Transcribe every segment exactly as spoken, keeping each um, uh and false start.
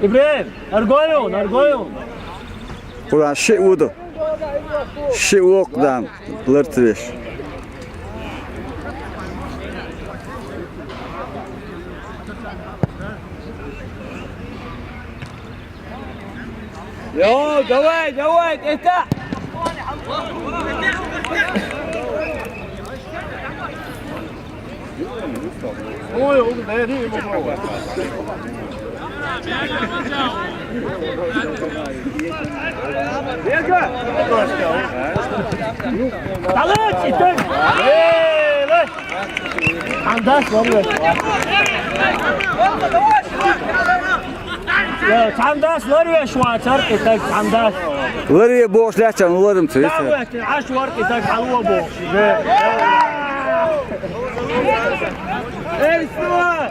ИбрагӀим, аргойун, аргойун. Къуръан шиъ вуду. Шиъ вокъ дан лартвеш. Йо, давай, давай, это! Ой, он, да, я не могу. Бега! Давай, читай! Эй, лай! Андаш, вон, лай! Цхьаннас ларвеш вацар, кӀитӀаг цхьаннас. Ларве бохуш лаьцна, ну ларам ца висар. Даьвехкин Ӏаш вар кӀитӀаг хьалуо бохуш. Эй, стой!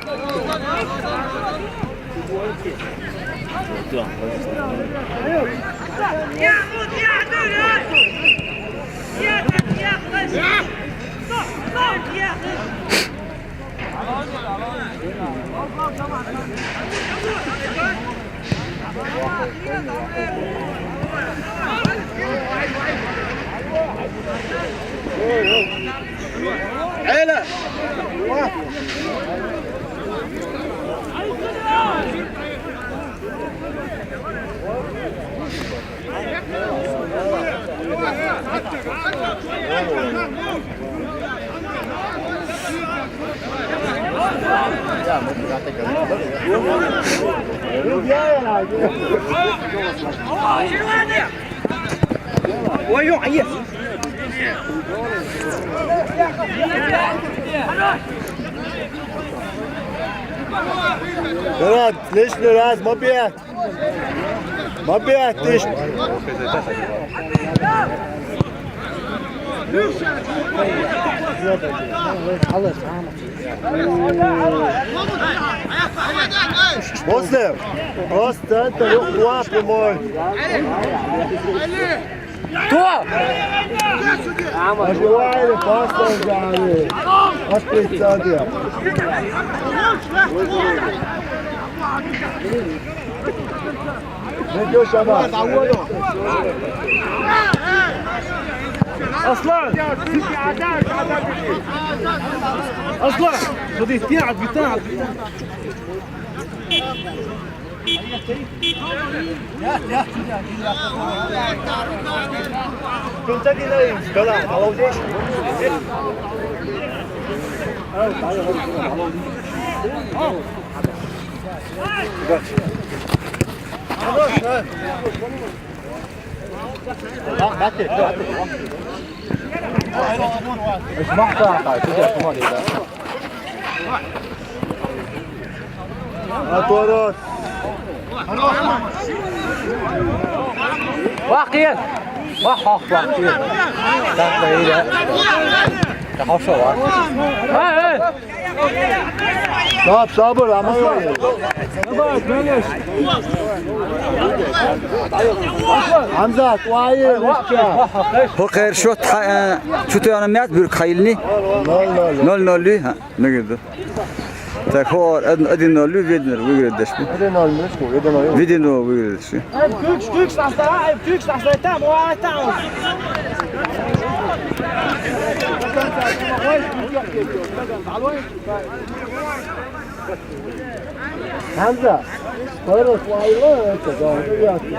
Ой, ё, ай. Давай, лишний раз, ма бегай. Ма бегай, ты ж. Муслим, просто это, ну, прямой. Кто? Оживали, пастор Джани. От тридцатого. Найдёшь, Амар. Аслан! Аслан! Ходи, ты отбита, отбита. Отворот. Вах, кхел! Вах, вах, вах, кхел! Так, да, и да. Да, хорошо, вах. Эй, эй! Стоп, сабур, амай. Хьамзат, вай, вай. ХӀокхуьнан счёт хьа-, э, чу тоьхна меца буьрг хьайилни? Ноль ноль. Ноль ноль, хьа, мегар ду. Так, хӀора од-, один ноль ю, Веденов выиграть деш бу. Один ноль, ну что, один ноль. Веденов выиграть деш бу. Хьамза, скорость вай, это, да, приятно.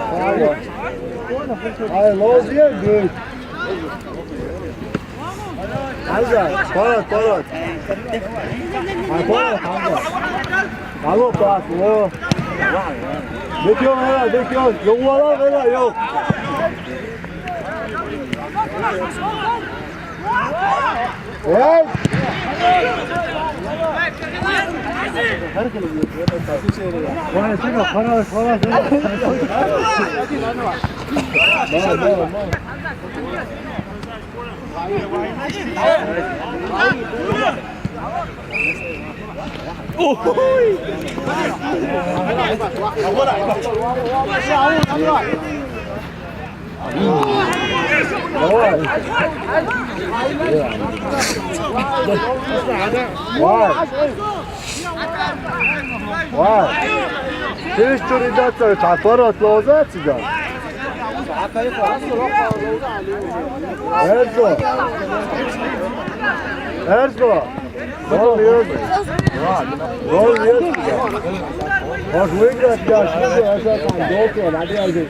Ай, лозе, бей. Хьамза, пас, пас. Ай, пас, Хьамза. Алло, пас, алло. Бекён, ара, бекён. Йо, вала, вала, йо. Эй! Вай, чего, пора, пора, пора. Вай. Вай. Ты что, ребята, аппарат лоза тебя? Эрзо. Эрзо. Гол есть. Гол есть. Можешь выиграть, я шучу, я сейчас там долго, надо я здесь.